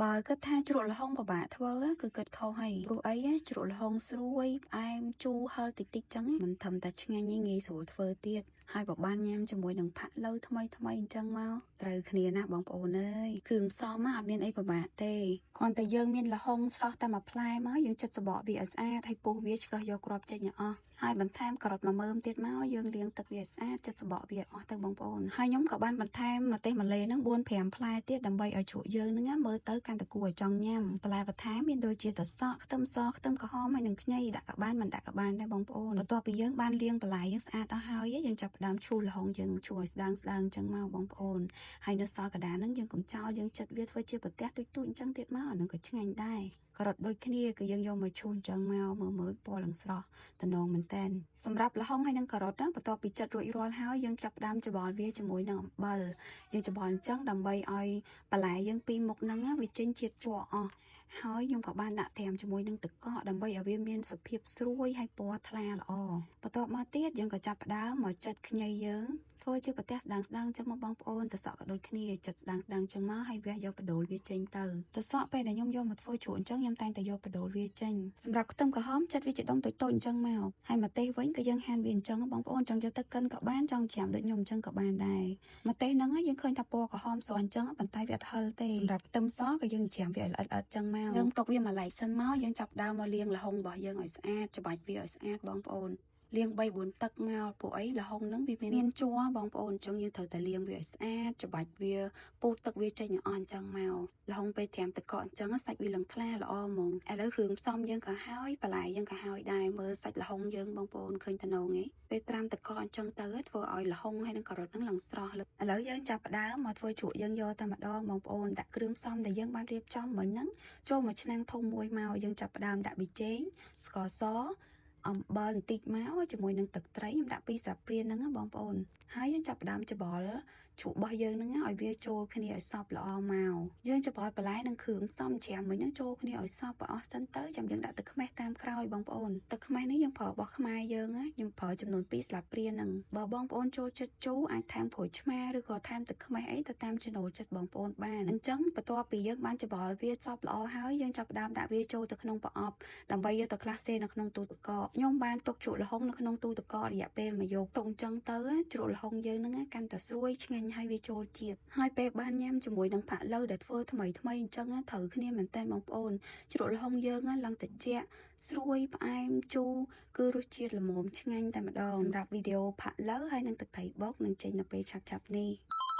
បើគិតថាជ្រក់ល្ហុងពិបាកធ្វើគឺគិតខុសហើយព្រោះអីជ្រក់ល្ហុងស្រួយផ្អែមជូរហឹរតិចតិចចឹងមិនធំតែឆ្ងាញ់ទេងាយស្រួលធ្វើទៀតហើយបើបានញ៉ាំជាមួយនឹងផាក់ឡូវថ្មីថ្មីអញ្ចឹងមកត្រូវគ្នាណាស់បងប្អូនអើយគ្រឿងផ្សំអត់មានអីពិបាកទេគ្រាន់តែយើងមានល្ហុងស្រស់តែមួយផ្លែមកយើងចិតសបកវាឲ្យស្អាតហើយពុះវាឆ្កឹះយកគ្រាប់ចេញឲ្យអស់ហើយបន្ថែមការ៉ុតមួយមើមទៀតមកយើងលាងទឹកវាឲ្យស្អាតចិតសបកវាឲ្យអស់ទៅបងប្អូនហើយខ្ញុំក៏បានបន្ថែមម្ទេសម្លេហ្នឹង4 5ផ្លែទៀតដើម្បីឲ្យជ្រក់យើងហ្នឹងណាមើលទៅកាន់តែគួរឲ្យចង់ញ៉ាំបន្លែបន្ថែមមានដូចជាតសក់ខ្ទឹមសខ្ទឹមក្រហមហើយនិងខ្ញីដាក់ក៏បានមិនដាក់ក៏បានដែរបងប្អូនបន្ទាប់ពីយើងបានលាងបន្លែយើងស្អាតអស់ហើយយើងចាប់ផ្ដើមឈូសល្ហុងយើងឈូសឲ្យស្ដើងស្ដើងអញ្ចឹងមកបងប្អូនហើយនៅសល់កណ្ដាលហ្នឹងយើងកុំចោលយើងចិតវាធ្វើជាប្រទះទូចទូចអញ្ចឹងទៀតមកអាហ្នឹងក៏ឆ្ងាញ់ដែរការ៉ុតដូចគ្នាគឺយើងយកមកឈូសអញ្ចឹងមកមើលមើលពណ៌ឡើងស្រស់តំណងមែនតែនសម្រាប់ល្ហុងហើយនិងការ៉ុតណាបន្ទាប់ពីចិតរួចរាល់ហើយយើងចាប់ផ្ដើមច្របល់វាជាមួយនឹងអំបិលយើងច្របល់អញ្ចឹងដើម្បីឲ្យបន្លែយើងពីរមុខហ្នឹងណាវាចេញជាតិជ័រអស់ហើយខ្ញុំក៏បានដាក់ត្រាំជាមួយនឹងទឹកកកដើម្បីឲ្យវាមានសភាពស្រួយហើយពណ៌ថ្លាល្អបន្ទាប់មកទៀតយើងក៏ចាប់ផ្ដើមមកចិតខ្ញីយើងធ្វើជាប្រទះស្ដាងស្ដាងចឹងមកបងប្អូនតសក់ក៏ដូចគ្នាចិតស្ដាងស្ដាងចឹងមកហើយវះយកបដូលវាចេញទៅតសក់ពេលដែលខ្ញុំយកមកធ្វើជ្រក់អញ្ចឹងខ្ញុំតែងតែយកបដូលវាចេញសម្រាប់ខ្ទឹមក្រហមចិតវាជាដុំតូចតូចអញ្ចឹងមកហើយម្ទេសវិញក៏យើងហាន់វាអញ្ចឹងបងប្អូនចង់យកទៅកិនក៏បានចង់ច្រាំដូចខ្ញុំអញ្ចឹងក៏បានដែរម្ទេសហ្នឹងយើងឃើញថាពណ៌ក្រហមស្រស់អញ្ចឹងប៉ុន្តែវាអត់ហឹរទេសម្រាប់ខ្ទឹមសក៏យើងច្រាំវាឲ្យល្អិតល្អិតចឹងមកយើងទុកវាមួយឡែកសិនមកយើងចាប់ដើមមកលាងល្ហុងរបស់យើងឲ្យស្អាតច្បាច់វាឲ្យស្អាតបងប្អូនលាង3 4ទឹកមកពួកអីល្ហុងហ្នឹងវាមានជ័របងប្អូនអញ្ចឹងយើងត្រូវតែលាងវាឲ្យស្អាតច្បាច់វាពូតទឹកវាចេញឲ្យអស់អញ្ចឹងមកល្ហុងពេលត្រាំទឹកកកអញ្ចឹងសាច់វាឡើងថ្លាល្អហ្មងឥឡូវគ្រឿងផ្សំយើងក៏ហើយបន្លែយើងក៏ហើយដែរមើលសាច់ល្ហុងយើងបងប្អូនឃើញតំណងឯងពេលត្រាំទឹកកកអញ្ចឹងទៅធ្វើឲ្យល្ហុងហើយនឹងការ៉ុតហ្នឹងឡើងស្រស់ឥឡូវយើងចាប់ផ្ដើមមកធ្វើជ្រក់យើងយកតែម្ដងបងប្អូនដាក់គ្រឿងផ្សំដែលយើងបានរៀបចំមិញហ្នឹងចូលមកឆ្នាំងធំមួយមកយើងចាប់ផ្ដើមដាក់ប៊ីចេងស្ករសអំបិលបន្តិចមកជាមួយនឹងទឹកត្រីខ្ញុំដាក់2ស្លាបព្រាហ្នឹងណាបងប្អូនហើយយើងចាប់ផ្ដើមច្បល់ជ្រក់របស់យើងហ្នឹងឲ្យវាចូលគ្នាឲ្យសព្វល្អមកយើងច្បល់បន្លែនិងគ្រឿងផ្សំច្រាមមិញហ្នឹងចូលគ្នាឲ្យសព្វឲ្យអស់សិនទៅចាំយើងដាក់ទឹកខ្មេះតាមក្រោយបងប្អូនទឹកខ្មេះនេះយើងប្រើរបស់ខ្មែរយើងណាខ្ញុំប្រើចំនួន2ស្លាបព្រាហ្នឹងបើបងប្អូនចូលចិត្តជូរអាចថែមក្រូចឆ្មាឬក៏ថែមទឹកខ្មេះអីទៅតាមចំណូលចិត្តបងប្អូនបានអញ្ចឹងបន្ទាប់ពីយើងបានច្បល់វាសព្វល្អហើយយើងចាប់ផ្ដើមដាក់វាចូលទៅក្នុងប្រអប់ដើម្បីយកទៅក្លាសេនៅក្នុងទូទឹកកកខ្ញុំបានទុកជ្រក់ល្ហុងនៅក្នុងទូទឹកកករយៈពេលមួយយប់ទុកអញ្ចឹងទៅជ្រក់ល្ហុងយើងហ្នឹងកាន់តែស្រួយឆ្ងាញ់ហើយវាចូលជាតិហើយពេលបានញ៉ាំជាមួយនឹងផាក់ឡូវដែលធ្វើថ្មីថ្មីអញ្ចឹងត្រូវគ្នាមែនតើបងប្អូនជ្រក់ល្ហុងយើងឡើងតិចស្រួយផ្អែមជូរគឺរសជាតិល្មមឆ្ងាញ់តែម្ដងសម្រាប់វីដេអូផាក់ឡូវហើយនឹងទឹកត្រីបុកនឹងចេញនៅពេលឆាប់ៗនេះ។